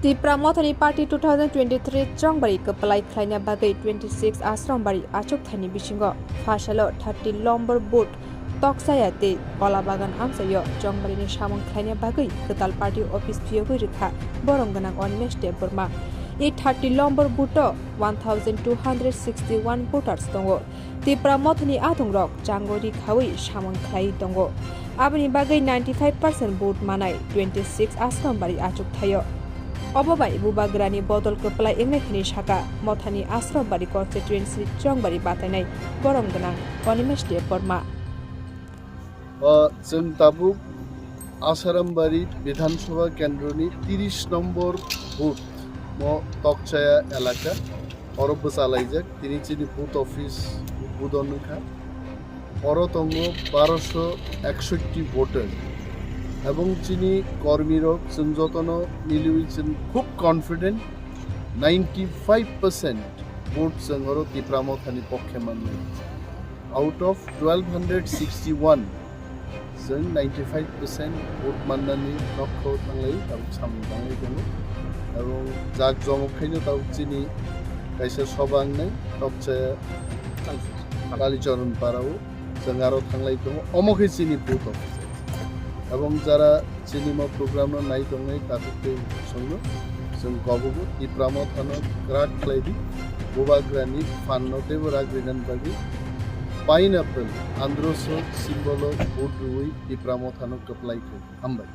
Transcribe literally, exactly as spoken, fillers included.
Tipra Mothani Party two thousand twenty-three chongbari kwplai khlaina bagwi twenty-six Ashram Bari achukthani bisingo phasalo thirty lombor booth Tokchaya tei Kolabagan amchaio chongbarini samung khlaina bagwi kwtal party office phiyogwi rwkha borom gwnang Animesh Debbarma. E thirty lombor booth-o one thousand two hundred sixty-one voters tongo. Tipra Mothani adongrok chango ri khaui samung khlaiwi tongo. Aboni bagwi ninety-five percent vote manai twenty-six Ashram Bari achuk thaio. Obo bai Bubagrani bodol kwplai wngnai hwnwi saka Mothani Ashram Bari constituency chongbari batainai borom gwnang Animesh Debbarma. O, chwng tabuk Ashram Bari Bidhan Sabha Kendroni tiris nombor booth mo Tokchaya elaka. Oro bwchalaijak, tini chini booth office udbodon wngkha. Oro tongo barosho eksotti voter. Ebong chini kormirok chwng jotono miliwi chwng khub confident, ninety-five percent vote chwng oro Tipra Mothani pokkhe mannai. Out of twelve hundred sixty-one, chwng ninety-five percent vote mannani nokho thanglai, tabuk samung tanglai tongo. Ebong jak jomok khaino tabuk chini kaisa soba wngnai, Tokchaya Kalicharan Parao chwng aro thanglai tongo. Omo khe chini booth office. Ebong jara chini mo program no nai tongnai takhuk tei songno chwng kobogo Tipra Mothano kwrak khlai di, Bubagrani phan no teibo rak rinani bagwi pineapple androso symbol o vote rwui Tipra Mothano kwplai khlai di. Hambai.